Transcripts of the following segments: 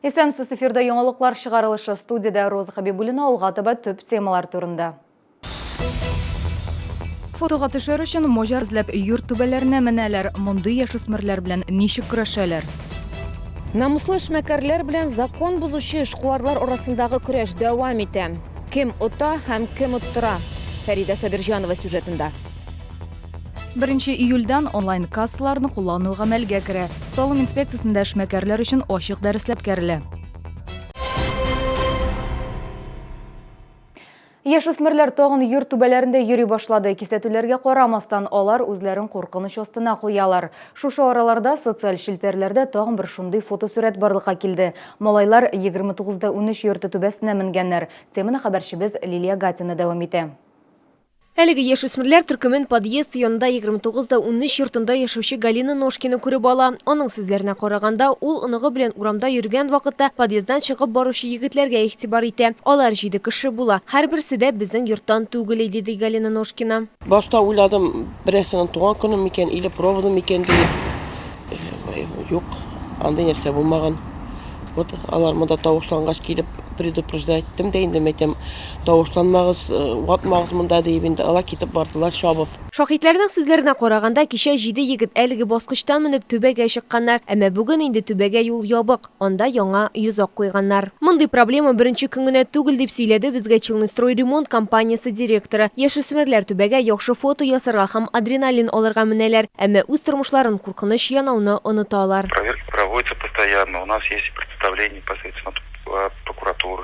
Исәнмесез, эфирда яңалыклар чыгарылышы, студиядә Роза Хәбибуллина, алга таба төп темалар турында. Фотога төшәр өчен моҗар эзләп йорт түбәләренә менәләр. Мондый яшүсмерләр белән ничек көрәшәләр? Намуслы эшмәкәрләр белән закон бозучы эшкуарлар арасындагы көрәш дәвам итә. Кем ота һәм кем оттыра? Фәридә Сабирҗанова сюжетында. Беренче июльдән онлайн-кассаларны куллану гамәлгә керә. Салым инспекциясендә эшмәкәрләр өчен ачык дәресләр үткәрелә. Яшүсмерләр тагын йорт түбәләрендә йөри башлады. Кисәтүләргә карамастан, алар үзләрен куркыныч астына куялар. Шушы араларда социаль челтәрләрдә тагын бер шундый фотосурәт барлыкка килде. Малайлар 29 да 13 йорты түбәсенә менгәннәр. Теманы хәбәрчебез Лилия Гатина дәвам итә. Әлеге яшүсмерләр төркемен подъезд янында 29 да 13 йортында яшәүче Галина Ножкина күреп ала. Аның сүзләренә караганда, ул оныгы белән урамда йөргән вакытта подъезддан чыгып баручы егетләргә игътибар итә. Алар җиде кеше була. Һәрберсе дә безнең йорттан түгел иде, ди Галина Ножкина. Башта уйладым, берәрсенең туган көне микән или проводы микән диеп. Юк, андый нәрсә булмаган. Вот алар монда тавышлангач килеп предупреждать иттем дә инде, мәйтәм, тавышланмагыз, ватмагыз монда диеп инде, алар китеп бардылар чабып. Шаһитләрнең сүзләренә караганда, кичә җиде егет әлеге баскычтан менеп түбәгә чыкканнар. Әмма бүген инде түбәгә юл ябык, анда яңа йозак куйганнар. Мондый проблема беренче көн генә түгел, дип сөйләде безгә Челныстройремонт компаниясе директоры. Яшүсмерләр түбәгә яхшы фото ясарга һәм адреналин алырга менәләр, әмма үз тормышларын куркыныч янауны оныталар. Проверка проводится постоянно. У нас есть представление непосредственно от прокуратуры,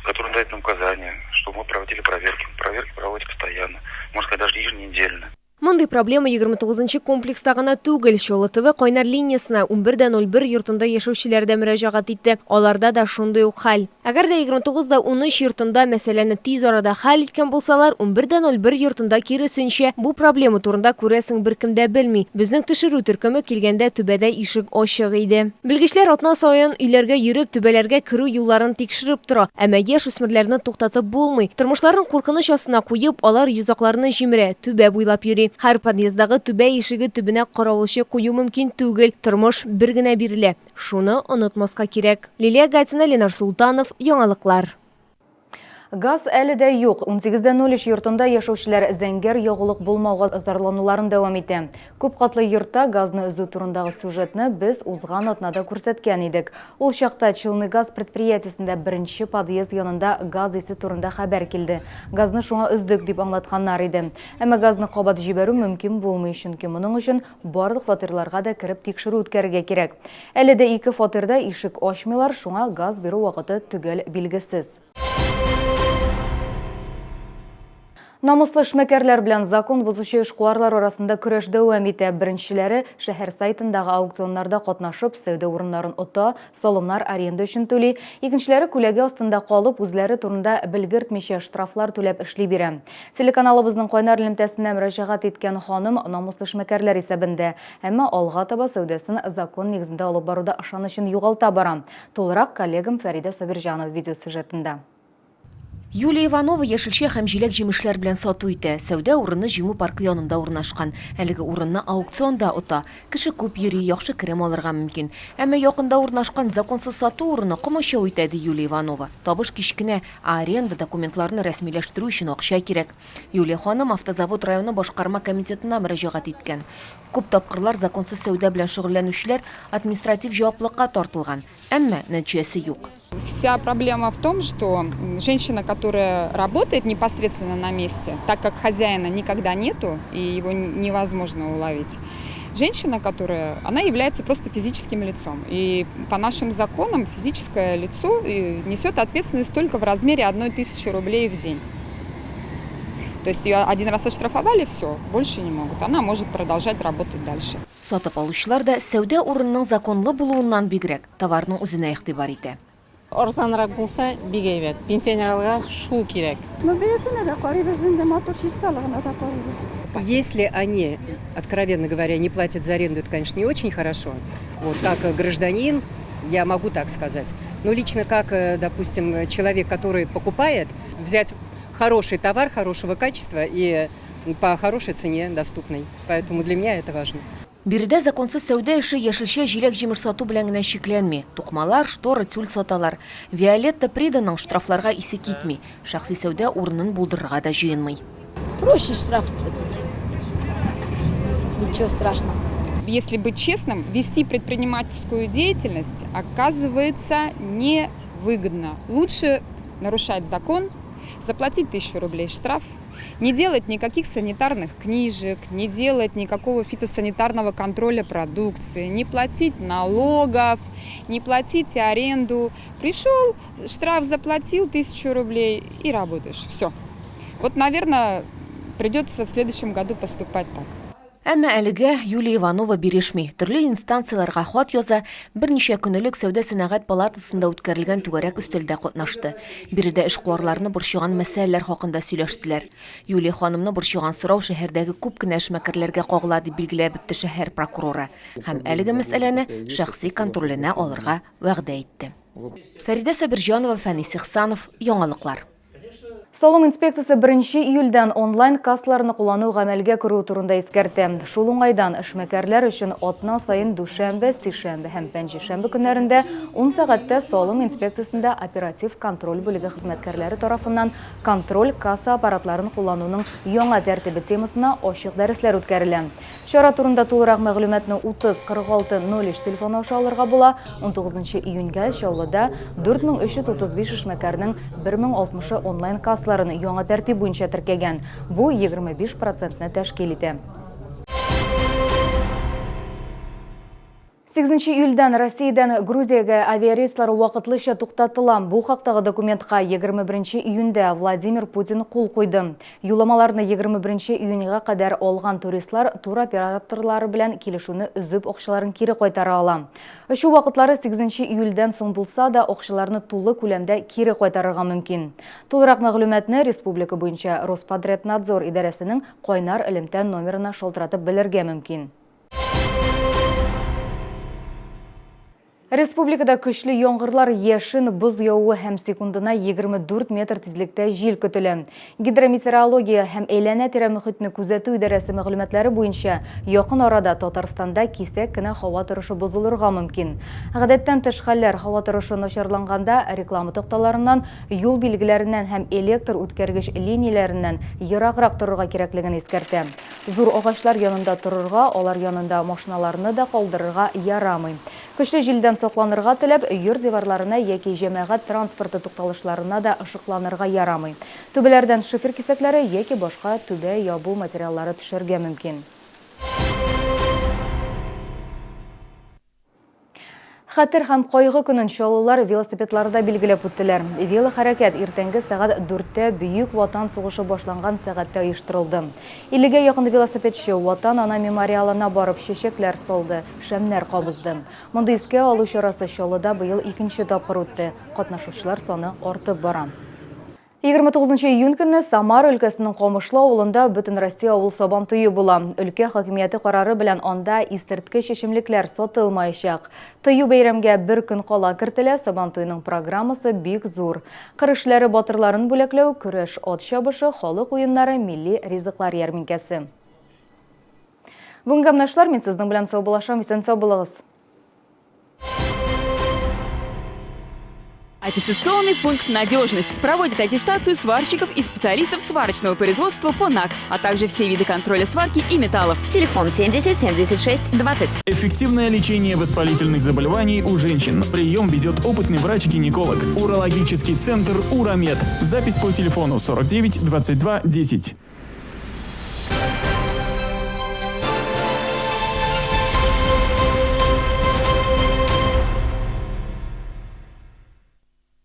которая дает нам указания, чтобы мы проводили проверки. Проверки проводятся постоянно, можно сказать, даже еженедельно. Мондый проблема 29 нчы комплекста гына түгел. Чаллы ТВ кайнар линиясенә 11 дә 01 йортында яшәүчеләр дә мөрәҗәгать итте. Аларда да шундый ук хәл. Әгәр дә 29 да 13 йортында мәсьәләне тиз арада хәл иткән булсалар, 11 дә 01 йортында киресенчә, бу проблема турында, күрәсең, беркем дә белми. Безнең төшерү төркеме килгәндә түбәдә ишек ачык иде. Белгечләр атна саен өйләргә йөреп, түбәләргә керү юлларын тикшереп тора. Әмма яшь үсмерләрне туктатып булмый. Тормышларын куркыныч астына куеп, алар йозакларны җимерә, түбә буйлап йөри. Һәр подъезддагы түбә ишеге төбенә каравылчы кую мөмкин түгел. Тормыш бер генә бирелә. Шуны онытмаска кирәк. Лилия Гатина, Ленар Султанов, Яңалыклар. Газ әле дә юк. 18.03 йортында яшәүчеләр зәңгәр ягулык булмауга зарлануларын дәвам итә. Күп катлы йортта газны өзү турындагы сюжетны без узган атнада күрсәткән идек. Ул чакта Челныгаз предприятиесендә беренче подъезд янында газ исе турында хәбәр килде. Газны шуңа өздек дип аңлатканнар иде. Әмма газны кабат җибәрү мөмкин булмый, чөнки моның өчен Барлык фатирларга да кереп тикшерү үткәрергә кирәк. Әле дә ике фатирда ишек ачмыйлар, шуңа газ бирү вакыты төгәл билгесез. Намуслы эшмәкәрләр белән закон бозучы эшкуарлар арасында көрәш дәвам итә. Беренчеләре шәһәр сайтындагы аукционнарда катнашып, сәүдә урыннарын ота, салымнар аренда өчен түли. Икенчеләре күләгә астында калып, үзләре турында белгертмичә штрафлар түләп эшли бирә. Телеканалыбызның кайнар элемтәсенә мөрәҗәгать иткән ханым намуслы эшмәкәрләр исәбендә, әмма алга таба сәүдәсен закон нигезендә алып баруда ышанычын югалта бара. Тулырак коллегам Фәридә Сабирҗанова видеосюжетында. Юлия Иванова яшелчә һәм җиләк-җимешләр белән сату итә. Сәүдә урыны Җиңү паркы янында урнашкан. Әлеге урынны аукционда ота. Кеше күп йөри, яхшы керем алырга мөмкин. Әмма якында урнашкан законсыз сату урыны комачау итә, ди Юлия Иванова. Табыш кечкенә, Ә аренда, документларны рәсмиләштерү өчен акча кирәк. Юлия ханым Автозавод районы башкарма комитетына мөрәҗәгать иткән. Күп тапкырлар законсыз сәүдә белән шөгыльләнүчеләр административ җаваплыкка тартылган, әмма нәтиҗәсе юк. Вся проблема в том, что женщина, которая работает непосредственно на месте, так как хозяина никогда нету и его невозможно уловить, женщина, которая, она является просто физическим лицом. И по нашим законам физическое лицо несет ответственность только в размере 1000 рублей в день. То есть ее один раз оштрафовали, все, больше не могут. Она может продолжать работать дальше. Сатып алучылар да сәүдә урынының законлы булуыннан бигрәк, товарның үзенә игътибар итә. Арзанрак булса, бик әйбәт. Пенсионерларга шул кирәк. Ну, бәясенә дә карыйбыз инде, матур чисталыгына да карыйбыз. Если они, откровенно говоря, не платят за аренду, это, конечно, не очень хорошо. Вот, как гражданин, я могу так сказать. Но лично как, допустим, человек, который покупает, взять хороший товар хорошего качества и по хорошей цене доступной. Поэтому для меня это важно. Биредә законсыз сәүдә эше яшелчә, җиләк-җимеш сату белән генә чикләнми. Тукымалар, штора, тюль саталар. Виолетта Приданың штрафларга исе китми. Шәхси сәүдә урынын булдырырга да җыенмый. Проще штраф платить. Ничего страшного. Если быть честным, вести предпринимательскую деятельность оказывается невыгодно. Лучше нарушать закон, заплатить 1000 рублей штраф, не делать никаких санитарных книжек, не делать никакого фитосанитарного контроля продукции, не платить налогов, не платить аренду. Пришел, штраф заплатил 1000 рублей и работаешь. Все. Вот, наверное, придется в следующем году поступать так. Әмма әлегә Юлия Иванова бирешми. Төрле инстанцияләргә хат яза, берничә көн элек Сәүдә-сәнәгать палатасында үткәрелгән түгәрәк өстәлдә катнашты. Биредә эшкуарларны борчыган мәсьәләләр хакында сөйләштеләр. Юлия ханымны борчыган сорау шәһәрдәге күп кенә эшмәкәрләргә кагыла, дип билгеләп үтте шәһәр прокуроры. Һәм әлеге мәсьәләне шәхси контроленә алырга вәгъдә итте. Фәридә Сабирҗанова, Фәнис Ихсанов, Яңалыклар. Салым инспекциясе 1 июльдән онлайн кассаларны куллану гамәлгә керүе турында искәртә. Шул уңайдан эшмәкәрләр өчен атна саен дүшәмбе, сишәмбе һәм пәнҗешәмбе көннәрендә 10 сәгатьтә салым инспекциясендә оператив контроль бүлеге хезмәткәрләре тарафыннан контроль касса аппаратларын куллануның яңа тәртибе темасына ачык дәресләр үткәрелә. Чара турында тулырак мәгълүматны 30 46 03 телефоны аша алырга була. 19 июньгә Чаллыда 4335 эшмәкәрнең 1060-ы онлайн кассаларын яңа тәртип буенча теркәгән. Бу 25 процентны тәшкил итә. 8 июльдән Россиядән Грузиягә авиарейслар вакытлыча туктатыла. Бу хактагы документка 21 июньдә Владимир Путин кул куйды. Юлламаларны 21 июньгә кадәр алган туристлар туроператорлары белән килешүне өзеп акчаларын кире кайтара ала. Очу вакытлары 8 июльдән соң булса да, акчаларны тулы күләмдә кире кайтарырга мөмкин. Тулырак мәгълүматны республика буенча Роспотребнадзор идарәсенең кайнар элемтә номерына шалтыратып белергә мөмкин. Республикада көчле яңгырлар, яшен, боз явуы һәм секундына 24 метр тизлектә җил көтелә. Гидрометеорология һәм әйләнә-тирә мөхитне күзәтү идарәсе мәгълүматлары буенча, якын арада Татарстанда кисәк кенә һава торышы бозылырга мөмкин. Гадәттән тыш хәлләр һава торышы начарланганда реклама такталарыннан, юл билгеләреннән һәм электр үткәргеч линияләреннән ераграк торырга кирәклеген искәртә. Зур агачлар янында торырга, алар янында машиналарны да калдырырга ярамый. Көчле җилдән сакланырга теләп, йорт диварларына яки җәмәгать транспорты тукталышларына да ышыкланырга ярамый. Түбәләрдән шифер кисәкләре яки башка түбә ябу материаллары төшәргә мөмкин. Хәтер һәм кайгы көнен чаллылар велосипедларда билгеләп үттеләр. Велохәрәкәт иртәнге сәгать дүрттә Бөек Ватан сугышы башланган сәгатьтә оештырылды. Иллегә якын велосипедчы Ватан-Ана мемориалына барып чәчәкләр салды, шәмнәр кабызды. Мондый искә алу чарасы Чаллыда быел икенче тапкыр үтте. Катнашучылар саны артып бара. 29 июнь көнне Самара өлкәсенең Камышлы авылында Бөтенроссия авыл Сабантуе була. Өлкә хакимияте карары белән анда исерткеч эчемлекләр сатылмаячак. Тыю бәйрәмгә бер көн кала кертелә, Сабантуйның программасы бик зур. Кыр эшләре батырларын бүләкләү, көрәш, ат чабышы, халык уеннары, милли ризыклар ярминкәсе. Бүгенгә менә шулар, мин сезнең белән саубуллашам, исән-сау булыгыз. Аттестационный пункт «Надежность» проводит аттестацию сварщиков и специалистов сварочного производства по НАКС, а также все виды контроля сварки и металлов. Телефон 70 76 20. Эффективное лечение воспалительных заболеваний у женщин. Прием ведет опытный врач-гинеколог. Урологический центр «Уромед». Запись по телефону 49 22 10.